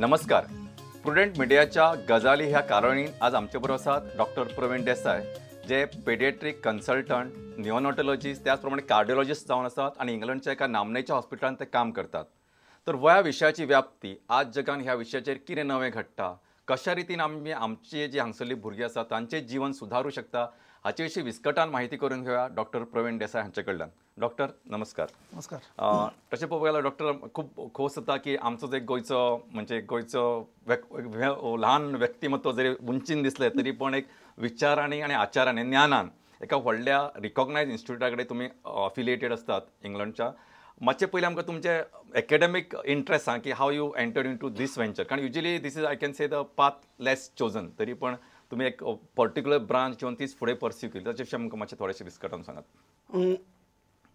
नमस्कार. प्रुडंट मिडियाच्या गजाली ह्या कारणान आज आमचे बरोबर आसात डॉक्टर प्रवीण देसाय, जे पेडिएट्रीक कन्सल्टंट, निओनॉटॉलॉजिस्ट, त्याचप्रमाणे कार्डिओलॉजिस्ट जावन आसात आनी इंग्लंडच्या एका नामनेच्या हॉस्पिटलांत ते काम करतात. तर ह्या विशयाची व्याप्ती आज जगान ह्या विशयाचेर कितें नवें घडटा, कशा रितीन आमी आमची जी हांगसरली भुरगीं आसात तांचें जीवन सुदारूं शकता, हाचे विशीं विस्कटान माहिती करून घेवया डॉक्टर प्रवीण देसाय हांचे कडल्यान. डॉक्टर नमस्कार. नमस्कार. तशें पळोवपाक गेल्यार डॉक्टर खूब खोस जाता की आमचो एक गोंयचो म्हणजे गोंयचो ल्हान व्यक्तिमत्व जरी उंचीन दिसलें तरी पण एक विचारांनी आनी आचारांनी ज्ञानान एका व्हडल्या रिकॉग्नायज इन्स्टिट्यूटा कडेन तुमी अफिलिएटेड आसतात इंग्लंडच्या. मातशें पयलीं आमकां तुमचे एकेडमीक इंट्रस्ट सांग की how you entered into this venture, कारण usually this is I can say the path less chosen, तरी पण तुमी एक पर्टिक्युलर ब्रांच घेवन तीच फुडें पर्स्यू केली, ताचे विशीं आमकां मातशें थोडेशें विस्कटावन सांगात.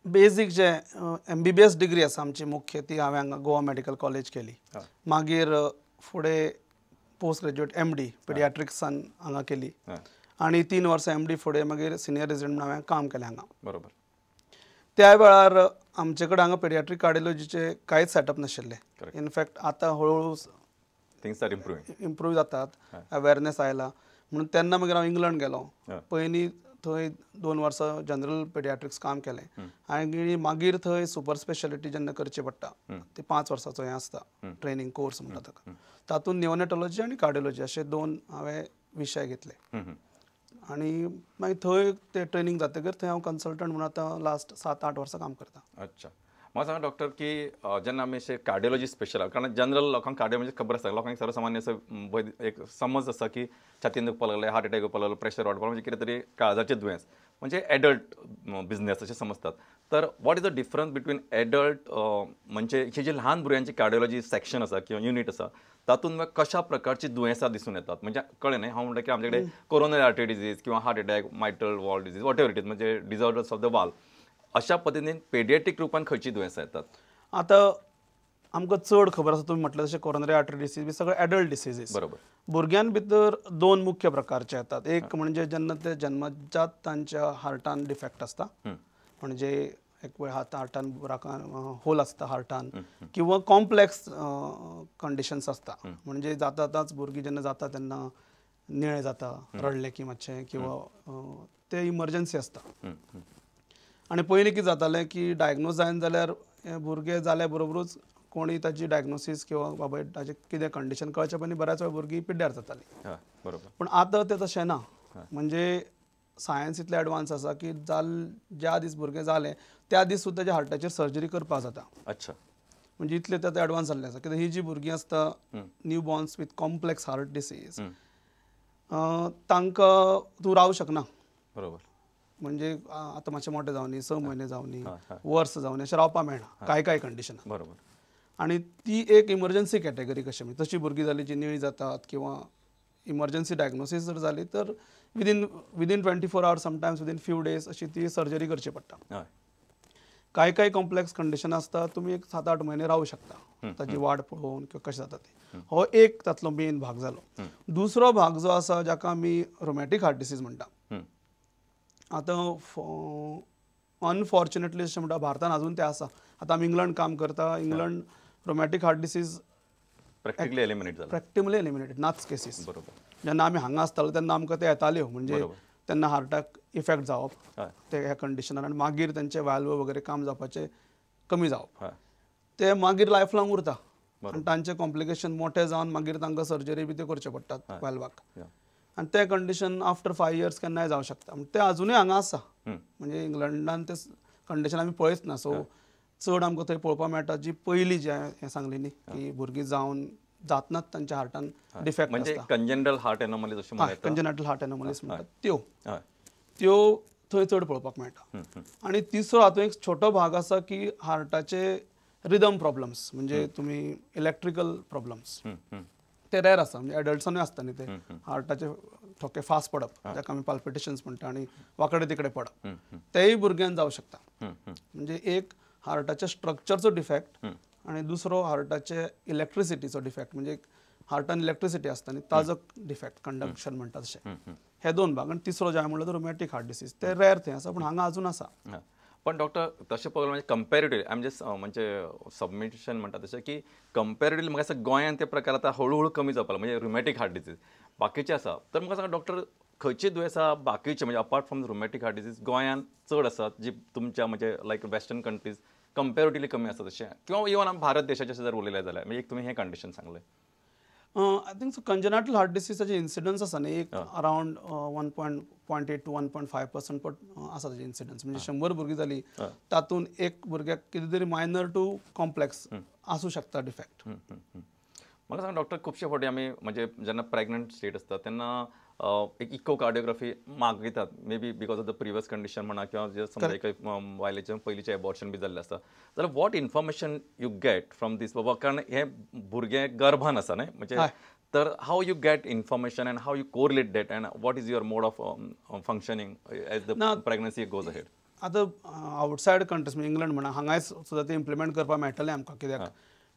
बेजीक जे MBBS degree आसा आमची मुख्य, ती हांवें हांगा गोवा मेडिकल कॉलेज केली. मागीर फुडें पोस्ट ग्रेज्युएट MD पिडियाट्रिक्सान हांगा केली आनी 3 वर्सां MD फुडें मागीर सिनियर रेजिडंट म्हणून हांवें काम केलें हांगा. बरोबर. त्या वेळार आमचे कडेन हांगा पिडियाट्रीक कार्डियोलॉजीचे कांयच सेटअप नाशिल्लें. इनफॅक्ट आतां हळूहळू थिंग्स are improve जातात, अवेरनेस आयला म्हणून. तेन्ना मागीर हांव इंग्लंड गेलो. पयलीं थंय 2 वर्सां जनरल पेडियाट्रिक्स काम केलें आनी मागीर थंय सुपर स्पेशलिटी जेन्ना करची पडटा ती 5 वर्साचो हें आसता ट्रेनींग कोर्स म्हणटा ताका, तातूंत निओनेटॉलॉजी आनी कार्डियोलॉजी अशे 2 हांवें विशय घेतले आनी मागीर थंय ते ट्रेनींग जातकीर थंय हांव कन्सल्टंट म्हणून आतां लास्ट 7-8 वर्सां काम करता. अच्छा. म्हाका सांगा डॉक्टर की जेन्ना आमी अशें कार्डियोलॉजी स्पेशल, कारण जनरल लोकांक कार्डियो म्हणजे खबर आसता, लोकांक सर्वसामान्य असो एक समज आसा की छातीन दुखपाक लागलें, हार्ट अटॅक येवपाक लागलो, प्रेशर वाडपाक म्हणजे कितें तरी काळजाचें दुयेंस म्हणजे एडल्ट बिजनेस अशें समजतात. तर what is the difference between adult म्हणजे ही जी ल्हान भुरग्यांची कार्डियोलॉजी सेक्शन आसा किंवा युनीट आसा तातूंत कशा प्रकारची दुयेंसां दिसून येतात? म्हणजे कळ्ळें न्ही, हांव म्हणटा की आमचे कडेन कोरोनरी आर्टरी डिजीज किंवा heart attack, mitral valve disease, whatever it is, म्हणजे डिजॉर्डर्स ऑफ the valve, अशा पद्दतीन पेडिएट्रीक रुपान खंयची दुयेंसां येतात? आतां आमकां चड खबर आसा, तुमी म्हटलें तशें कोरोनरी आर्टरी डिसीज बी सगळे एडल्ट डिसीजीस. बरोबर. भुरग्यां भितर 2 मुख्य प्रकारचे येतात. एक म्हणजे जेन्ना ते जन्मजात तांच्या हार्टान डिफेक्ट आसता, म्हणजे एक वेळ हार्टान बुराकान होल आसता हार्टान, किंवा कॉम्प्लेक्स कंडिशन्स आसता, म्हणजे जाताच भुरगीं जेन्ना जाता तेन्ना निळे जाता, रडलें की मातशें, किंवा ते इमर्जन्सी आसता. आनी पयलीं कितें जातालें की डायग्नोज जायना जाल्यार भुरगें जाल्या बरोबरूच कोणी ताची डायग्नोसीस किंवा बाबा ताचें कितें कंडिशन कळचें पयलीं बऱ्याच वेळ भुरगीं पिड्ड्यार जातालीं. बरोबर. पूण आतां तें तशें ना, म्हणजे सायन्स इतलें एडवान्स आसा की ज्या दीस भुरगें जालें त्या दीस सुद्दां ताच्या हार्टाचेर सर्जरी करपाक जाता. अच्छा. म्हणजे इतलें तें आतां एडवान्स जाल्लें आसा. कित्याक ही जी भुरगीं आसता new borns with complex heart disease, तांकां तूं रावूं शकना. बरोबर. म्हणजे आतां मातशें मोठें जावनी, 6 म्हयने जावनी, वर्स जावनी, अशें रावपाक मेळना कांय कांय कंडिशनां. बरोबर. आनी ती एक इमर्जन्सी कॅटेगरी कशें, म्हणजे तशी भुरगीं जाली जी निळी जातात किंवा इमर्जन्सी डायग्नोसीस जर जाली तर within 24 hours, sometimes within few days अशी ती सर्जरी करची पडटा. कांय कांय कॉम्प्लेक्स कंडिशन आसता, तुमी एक 7-8 म्हयने रावूं शकता ताजी वाड पळोवन किंवा कशें जाता ती. हो एक तातलो मेन भाग जालो. दुसरो भाग जो आसा जाका आमी रोमॅटीक हार्ट डिसीज म्हणटा. आतां अनफॉर्च्युनेटली अशें म्हणटा भारतान अजून तें आसा. आतां आमी इंग्लंड काम करता, England rheumatic heart disease practically eliminate जाला, प्रॅक्टिकली एलिमिनेटेड, नाच केसीस. बरोबर. जेन्ना आमी हांगा आसताले तेन्ना आमकां ते येताल्यो, म्हणजे तेन्ना हार्टाक इफेक्ट जावप ते ह्या कंडिशनार आनी मागीर तेंचे वाल्व वगैरे काम जावपाचें कमी जावप, ते मागीर लायफ लाँग उरता आनी तांचे कॉम्प्लिकेशन मोठे जावन मागीर तांकां सर्जरी बी त्यो करच्यो पडटात वाल्वाक, आनी तें कंडिशन आफ्टर 5 इयर्स केन्नाय जावं शकता. ते अजुनूय हांगा आसा, म्हणजे इंग्लंडान ते कंडिशन आमी पळयच ना, सो चड आमकां थंय पळोवपाक मेळटा. जी पयलीं जी हें सांगली न्ही की भुरगीं जावन जातनाच तांच्या हार्टान डिफेक्ट, म्हणजे कंजेनटल हार्ट एनोमलीज अशें म्हणटात, कंजेनटल हार्ट एनोमलीज म्हणटात त्यो त्यो थंय चड पळोवपाक मेळटा. आनी तिसरो हातूंत एक छोटो भाग आसा की हार्टाचे रिदम प्रॉब्लम्स, म्हणजे तुमी इलेक्ट्रिकल प्रॉब्लम्स, ते रेर आसा, म्हणजे एडल्ट्सानूय आसता न्ही ते, हार्टाचे ठोके फास्ट पडप जाका आमी पाल्पिटेशन्स म्हणटा आनी वांकडे तिकडे पडप, तेय भुरग्यान जावं शकता. म्हणजे एक हार्टाच्या स्ट्रक्चरचो डिफेक्ट आनी दुसरो हार्टाचे इलेक्ट्रिसिटीचो डिफेक्ट, म्हणजे हार्टान इलेक्ट्रिसिटी आसता आनी ताजो डिफेक्ट, कंडक्शन म्हणटा तशें, हे 2 भाग. आनी तिसरो जे हांवें म्हणलें तो रोमॅटीक हार्ट डिसीज, ते रेर थंय आसा पूण हांगा अजून आसा. पण डॉक्टर तशें पळोवप म्हणजे कंपेरेटिवली आम जस्ट म्हणजे सबमिशन म्हणटा तशें की कंपेरेटिवली म्हाका दिसता गोंयांत ते प्रकार आतां हळू हळू कमी जावपाक लागला, म्हणजे रुमॅटीक हार्ट डिजीज बाकीचे आसा. तर म्हाका सांगा डॉक्टर, खंयची दुयेंसां बाकीचे म्हणजे apart from rheumatic heart disease गोंयांत चड आसात जी तुमच्या म्हणजे लायक वेस्टर्न कंट्रीज कंपेरेटिवली कमी आसा तशें, किंवा इवन आमी भारत देशाचें जर उलयलें जाल्यार म्हणजे एक तुमी हें कंडिशन सांगलें. I think so congenital heart डिसीजाचे incidence आसा न्ही एक अरावंड 1.8 टू 1.5% पण आसा ताजे इन्सिडन्स. म्हणजे 100 भुरगीं जाली तातूंत एक भुरग्याक कितें तरी मायनर टू कॉम्प्लेक्स आसूं शकता डिफेक्ट. म्हाका सांग डॉक्टर, खुबशे फावटी आमी म्हणजे जेन्ना प्रेग्नंट स्टेट आसता तेन्ना एक इको कार्डियोग्राफी मागयतात, may be because of the previous condition म्हणा किंवा जे समजा एक बायलेचें पयलींचें एबॉर्शन बी जाल्लें आसता, जाल्यार what information you get from this बाबा, कारण हें भुरगें गर्भान आसा न्हय, म्हणजे तर how you get information and how you correlate that and what is your mode of functioning as the pregnancy goes ahead? आतां आवटसायड कंट्रीज म्हणजे इंग्लंड म्हणा, हांगाय सुद्दां तें इम्प्लिमेंट करपाक मेळटलें आमकां, कित्याक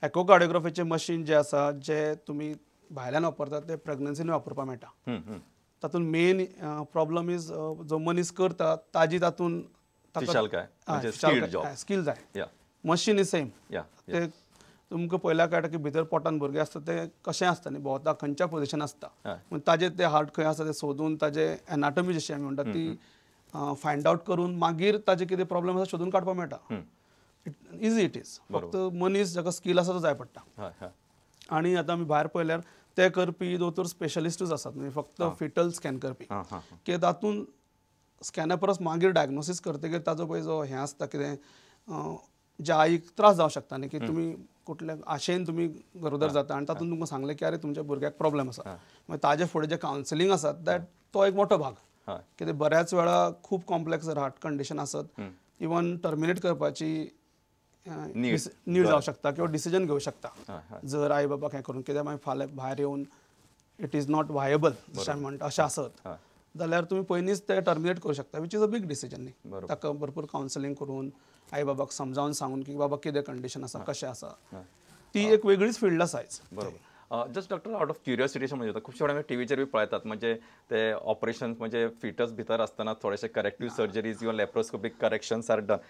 एकोकार्डियोग्राफीचें मशीन जें आसा जें तुमी भायल्यान वापरतात तें प्रेग्नन्सीन वापरपाक मेळटा. तातूंत मेन प्रॉब्लम is जो मनीस करता ताजी तातूंत स्कील जाय, मशीन is same. ते तुमकां पयल्यार कळटा की भितर पोटान भुरगें आसता तें कशें आसता न्ही, भोंवता खंयच्या पोजिशन आसता, ताजें तें हार्ट खंय आसा तें सोदून ताजें एनाटॉमी जशी आमी म्हणटा ती फायंड आवट करून मागीर ताजें कितें प्रॉब्लम आसा सोदून काडपाक मेळटा. इजी it is, फक्त मनीस जाका स्कील आसा तो जाय पडटा. आनी आतां आमी भायर पळयल्यार ते करपी दोतोर स्पेशलिस्टूच आसात, म्हणजे फक्त फिटल स्कॅन करपी, की तातूंत स्कॅना परस मागीर डायग्नोसीस करतकीर ताजो पळय जो हें आसता कितें ज्या आईक त्रास जावं शकता न्ही, की तुमी कुठल्या आशेन तुमी गरोदर जाता आनी तातूंत तुमकां सांगलें की अरे तुमच्या भुरग्याक प्रॉब्लम आसा, मागीर ताजे फुडें जें कावन्सिलींग आसा that तो एक मोठो भाग. कित्याक बऱ्याच वेळा खूब कॉम्प्लेक्स जर हार्ट कंडिशन आसत इवन टर्मिनेट करपाची नीड जावं शकता किंवा डिसिजन घेवं शकता जर आई बाबाक हें करून, कित्याक मागीर फाल्यां भायर येवन it is not viable जशें आमी म्हणटा अशें आसत जाल्यार तुमी पयलींच ते टर्मिनेट करूं शकता, which is a big decision न्ही. ताका भरपूर कावन्सिलींग करून आई बाबाक समजावन सांगून की बाबा कितें कंडिशन आसा कशें आसा, ती एक वेगळीच फिल्ड आसा. बरोबर. Just doctor out of curiosity म्हणजे खुबशे फावटी आमी टीव्हीचेर बी पळयतात म्हणजे ते ऑपरेशन म्हणजे फिटस भितर आसतना थोडेशे करेक्टीव सर्जरीज किंवा laparoscopic corrections are done.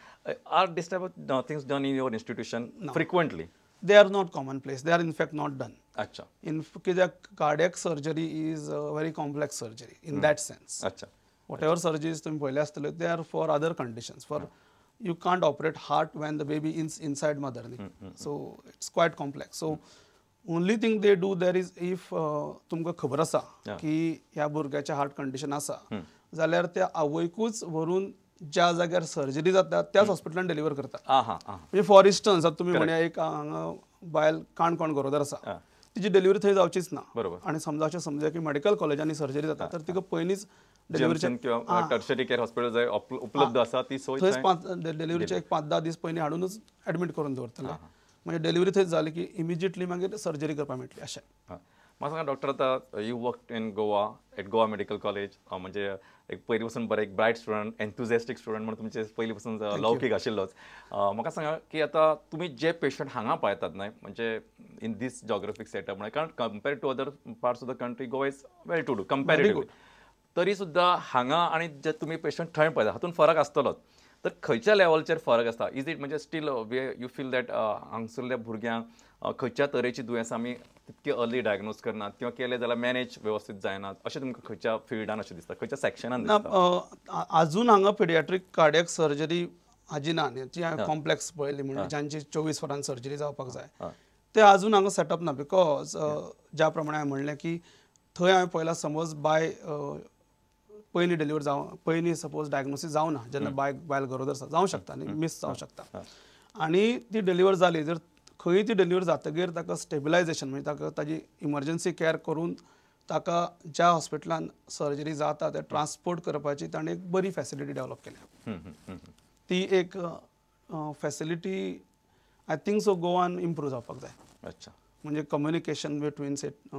Are this type of things done in your institution frequently? They are not common place, they are in fact not done. अच्छा. इन कित्याक cardiac surgery is a very complex surgery in that sense. अच्छा. What ever surgeries तुमी पळयले आसतल्यो they are for other conditions, for you can't operate heart when the baby is inside mother न्ही, so it's quite complex. So only thing they do there is if तुमकां खबर आसा की ह्या भुरग्याचें हार्ट कंडिशन आसा जाल्यार त्या आवयकूच व्हरून ज्या जाग्यार सर्जरी जाता त्याच हॉस्पिटलान डिलिव्हर करतात. म्हणजे फॉर इन्स्टन्स आतां तुमी म्हणया एक हांगा बायल काणकोण गरोदर आसा, तिची डिलिव्हरी थंय जावचीच ना, आनी समजा अशें समजा की मेडिकल कॉलेजांनी सर्जरी जाता तर तिका पयलींच डिलिव्हरीचे किंवा टर्शरी केअर हॉस्पिटल जंय उपलब्ध आसा ती सोय थंयच डिलिव्हरीचे एक 5-10 दीस पयलीं हाडूनच एडमीट करून दवरतले, म्हणजे डिलिव्हरी थंय जाली की इमिजिएटली मागीर सर्जरी करपाक मेळटली अशें. म्हाका सांगा डॉक्टर, आतां you work in Goa at Goa medical college, म्हणजे एक पयलीं पासून बरें एक ब्रायट स्टुडंट, एन्थुजियास्टीक स्टुडंट म्हणून तुमचे पयलीं पासून लौकीक आशिल्लोच. म्हाका सांगा की आतां तुमी जे पेशंट हांगा पळयतात न्हय, म्हणजे इन these geographic setup म्हळ्यार, कारण compare to other parts of the country Goa is well to do comparatively, तरी सुद्दां हांगा आनी जे तुमी पेशंट थंय पळयता हातूंत फरक आसतलोच, तर खंयच्या लेवलचेर फरक आसता? Is it म्हणजे still you feel that हांगसरल्या भुरग्यांक खंयच्या तरेची दुयेंसां आमी तितके अर्ली डायग्नोज करनात किंवा केले जाल्यार मॅनेज वेवस्थीत जायनात, अशें तुमकां खंयच्या फिल्डान अशें दिसता, खंयच्या सेक्शनान दिसता? आजून हांगा पिडियाट्रीक कार्डियक सर्जरी हाजी ना न्ही, जी हांवें कॉम्प्लेक्स पळयली म्हणजे जांची 24 वरां सर्जरी जावपाक जाय ते आजून हांगा सेटअप ना, because ज्या प्रमाणे हांवें म्हणलें की थंय हांवें पळयलां समज बाय पयलीं डिलिव्हर जावं, पयलीं सपोज डायग्नोसीस जावना जेन्ना बायल गरोदर आसा जावं शकता न्ही, मीस जावं शकता, आनी ती डिलिव्हर जाली जर खंय ती डिलिव्हर जातकीर ताका स्टेबिलायजेशन म्हणजे ताका ताजी इमर्जन्सी कॅर करून ताका ज्या हॉस्पिटलान सर्जरी जाता ते ट्रान्सपोर्ट करपाची ताणें एक बरी फॅसिलिटी डेव्हलप केल्या. ती एक facility I think so Goan improve जावपाक जाय. अच्छा. म्हणजे communication between set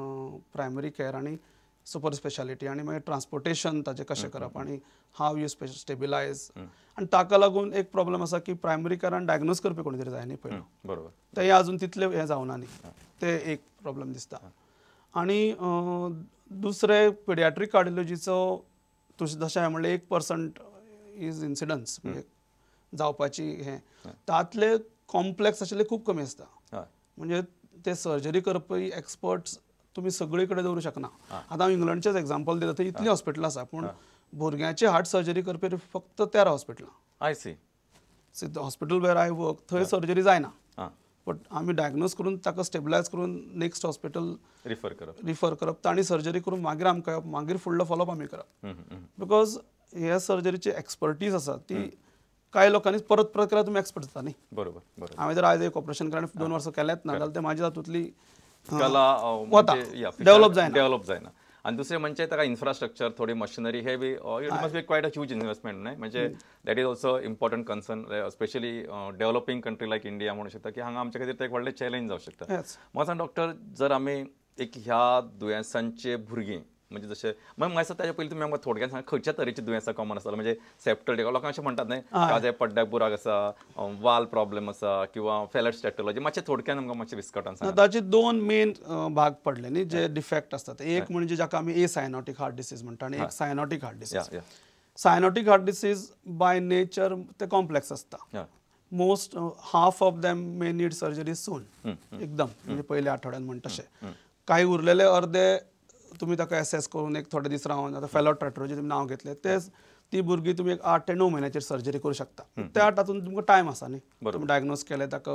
primary care आनी सुपर स्पेशालिटी आनी मागीर ट्रान्सपोर्टेशन ताजें कशें करप आनी how you stabilise. आनी ताका लागून एक प्रॉब्लम आसा की प्रायमरी केअरान डायग्नोज करपी कोणी तरी जाय न्ही पयलो, बरोबर, तें आजून तितलें हें जावना न्ही, तें एक प्रॉब्लम दिसता. आनी दुसरें पिडियाट्रीक कार्डियोलॉजीचो तुजें जशें हांवें म्हणलें 1% is incidence, म्हणजे जावपाची हें तातले कॉम्प्लेक्स आशिल्ले खूब कमी आसता. म्हणजे ते सर्जरी करपी एक्सपर्ट्स तुमी सगळे कडेन दवरूं शकना. आतां हांव इंग्लंडचेच एग्जाम्पल दिता, थंय इतलीं हॉस्पिटलां आसा पूण भुरग्यांची हार्ट सर्जरी करपी फक्त 13 हॉस्पिटलां. I see. See hospital where I work थंय सर्जरी जायना, बट आमी डायग्नोज करून ताका स्टेबलायज करून नेक्स्ट हॉस्पिटल रिफर करप, तांणी सर्जरी करून मागीर आमकां येवप, मागीर फुडलो फॉलोअप आमी करप. Because हे सर्जरीची एक्सपर्टीज आसा ती कांय लोकांनी परत परत केल्यार तुमी एक्सपर्ट जाता न्ही. बरोबर. हांवें जर आयज एक ऑपरेशन केलें आनी 2 वर्सां केलेंच ना जाल्यार ते म्हाजी तातूंतली कला वता, डेव्हलप जायना, डेव्हलप जायना. आनी दुसरें म्हणजे ताका इन्फ्रास्ट्रक्चर, थोडी मशिनरी हे बी it must be quite a huge investment न्हय. म्हणजे that is also important concern, specially developing country like India म्हणू शकता की हांगा आमच्या खातीर ते एक व्हडलें चॅलेंज जावं शकता. म्हाका सांग डॉक्टर, जर आमी एक ह्या दुयेंसांचे भुरगीं म्हणजे जशें मागीर म्हाका दिसता ताच्या पयलीं तुमी आमकां थोडक्यान सांगा खंयच्या तरेची दुयेंसां कॉमन आसता. म्हणजे सेप्टल लोकांक अशें म्हणटात न्हय, काजे पड्ड्याक बुराक आसा, वाल प्रॉब्लेम आसा किंवा फेलट टेट्रोलॉजी, मातशें थोडक्यान आमकां मातशें विस्कटान सांगा. ताचे 2 मेन भाग पडले न्ही जे डिफेक्ट आसतात. एक म्हणजे जाका आमी एसायनॉटीक हार्ट डिसीज म्हणटा आनी एक cyanotic heart disease. Cyanotic heart disease by nature ते कॉम्प्लेक्स आसता. Most half of them may need surgery soon, एकदम म्हणजे पयल्या आठवड्यान म्हण तशें. कांय उरलेले अर्दे तुमी ताका एसेस करून एक थोडे दीस रावन, आतां फेलो टेट्रोलॉजी तुमी नांव घेतलें, ते ती भुरगीं तुमी एक 8 ते 9 म्हयन्याचेर सर्जरी करूं शकता. त्या तातूंत तुमकां टायम आसा न्ही, तुमी डायग्नोज केलें, ताका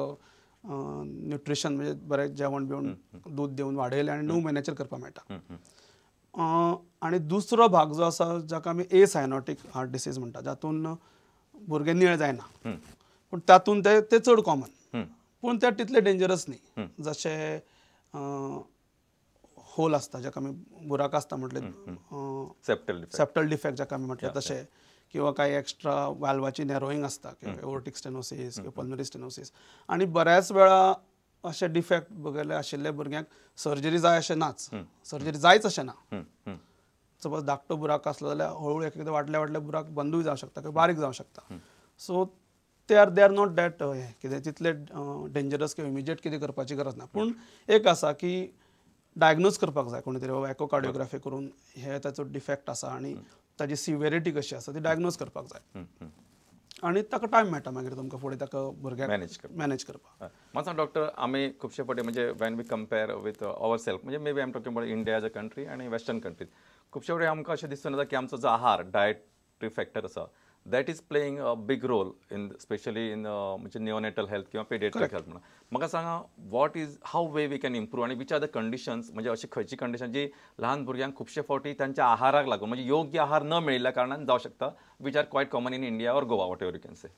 न्युट्रिशन म्हणजे बरें जेवण बिवण दूद दिवन वाडयलें आनी 9 म्हयन्याचेर करपाक मेळटा. आनी दुसरो भाग जो आसा जाका आमी एसायनॉटीक हार्ट डिसीज म्हणटा, जातून भुरगें निळ जायना, पूण तातूंत ते चड कॉमन, पूण ते तितले डेंजरस न्ही. जशें होल आसता जाका आमी बुराक आसता म्हटलें, सेप्टल डिफेक्ट जाका आमी म्हटलें तशें, किंवा कांय एक्स्ट्रा वाल्वाची नॅरोईंग आसता किंवा एओर्टिक स्टेनोसीस किंवा पल्मनरी स्टेनोसीस. आनी बऱ्याच वेळा अशे डिफेक्ट बघिल्ले आशिल्ले भुरग्यांक सर्जरी जाय अशें नाच, सर्जरी जायच अशें ना. सपोज धाकटो बुराक आसलो जाल्यार हळूहळू एक एकदां वाडले वाडले बुराक बंदूय जावं शकता किंवा बारीक जावं शकता. सो ते are they are not that हें कितें तितले डेंजरस किंवा इमिजिएट कितें करपाची गरज ना. पूण एक आसा की डायग्नोज करपाक जाय कोणी तरी, बाबा एकोकार्डियोग्राफी करून हे ताचो डिफेक्ट आसा आनी ताजी सिवियरिटी कशी आसा ती डायग्नोज करपाक जाय, आनी ताका टायम मेळटा मागीर तुमकां फुडें ताका भुरग्याक मॅनेज करपाक. म्हाका डॉक्टर, आमी खुबशे फावटी म्हणजे when we compare with our self, म्हणजे maybe I am talking about India as a country आनी वेस्टर्न कंट्रीज, खुबशे फावटी आमकां अशें दिसून येता की आमचो जो आहार, डायटरी फॅक्टर आसा, that is playing a big role in specially in म्हणजे निओनेटल हेल्थ किंवा पेडियाट्रिक हेल्थ म्हणून. म्हाका सांगा, what is how way we can improve आनी which are the conditions, म्हणजे अशी खंयची कंडिशन जी ल्हान भुरग्यांक खुबशे फावटी तांच्या आहाराक लागून म्हणजे योग्य आहार न मेळिल्ल्या कारणान जावं शकता, which are quite common in India or Goa, whatever you can say.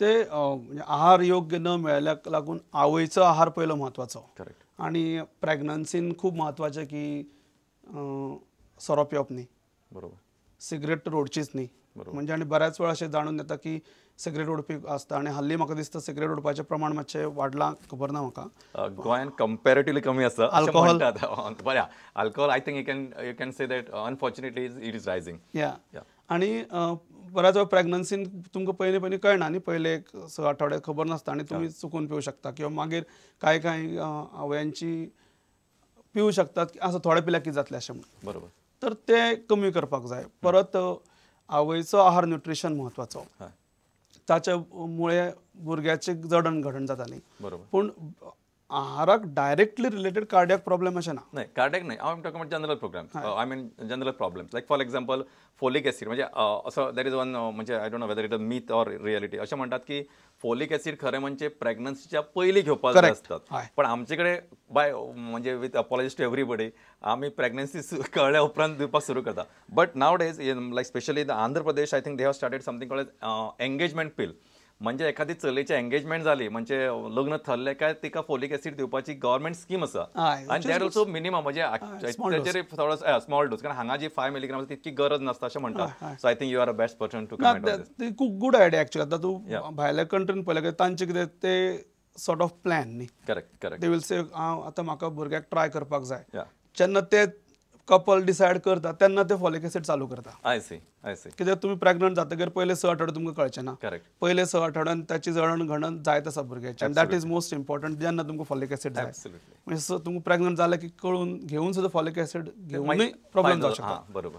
ते म्हणजे आहार योग्य न मेळिल्ल्याक लागून आवयचो आहार पयलो म्हत्वाचो. करेक्ट. आनी प्रेग्नन्सीन खूब म्हत्वाचें की सोरो पिवप न्ही, बरोबर, सिगरेट ओडचीच न्ही. म्हणजे आनी बऱ्याच वेळा अशें जाणून येता की सिगरेट ओडपी आसता, आनी हल्ली म्हाका दिसता सिगरेट ओडपाचें प्रमाण मातशें वाडलां, खबर ना म्हाका. गोंयांत कंपेरेटिवली कमी आसा अल्कोहोल. बरें, alcohol I think you can say that unfortunately it is rising. या, आनी बऱ्याच वेळा प्रेग्नन्सीन तुमकां पयलीं पयलीं कळना न्ही, पयले एक 6 आठवड्यात खबर नासता आनी तुमी चुकून पिवूं शकता, किंवा मागीर कांय कांय आवयांची पिवूं शकतात आसा थोडे पिल्यार कितें जातलें अशें म्हणून. बरोबर. तर ते कमी करपाक जाय. परत आवयचो आहार न्युट्रिशन म्हत्वाचो, ताच्या मुळे भुरग्याचे जडण घडण जाता न्ही. बरोबर. पूण आहाराक डायरेक्टली रिलेटेड कार्डियक प्रॉब्लेम अशें ना. नाही, कार्डियक नाही, हांव talking about general program, I mean general problems like for example folic acid. म्हणजे असो there is one, म्हणजे I don't know whether it a myth or reality, अशें म्हणटात की फोलिक एसिड खरें म्हणजे प्रेग्नन्सीच्या पयलीं घेवपाक जाय असतात, पण आमचे कडेन बाय म्हणजे विथ अपॉलॉजीज टू एवरीबडी आमी प्रेग्नन्सी कळ्ळ्या उपरांत दिवपाक सुरू करता. But nowadays like specially the Andhra Pradesh, I think they have started something called engagement pill. म्हणजे एखादी चलयेची एंगेजमेंट जाली म्हणजे लग्न थरलें काय तिका फोलिक एसिड दिवपाची गव्हर्मेंट स्कीम आसा, आनी that also minimum म्हणजे ताचेर थोडो स्मॉल डोस, कारण हांगा जी 5 मिलीग्राम आसा तितकी गरज नासता अशें म्हणटात. So I think you are a best person to comment on this. ती खूब गुड आयडिया एक्चुअली. आतां तूं भायल्या कंट्रीन पळयल्यार तांचे कितें ते सॉर्ट ऑफ प्लॅन न्ही. Correct correct. They will say हांव आतां म्हाका भुरग्याक ट्राय करपाक जाय, जेन्ना ते कपल डिसायड करता तेन्ना ते फॉलिक एसिड चालू करता. I see, I see. कित्याक तुमी प्रेग्नंट जातकीर पयले 6 आठवडे तुमकां कळचें ना. करेक्ट. पयले 6 आठवड्यान ताची जडण घडण जायत आसा भुरग्याची, आनी that is most important जेन्ना तुमकां फॉलिक एसिड जाय. म्हणजे तुमकां प्रेग्नंट जालें की कळून घेवन सुद्दां फॉलिक एसिड घेवनूय प्रॉब्लेम जावं शकता. बरोबर.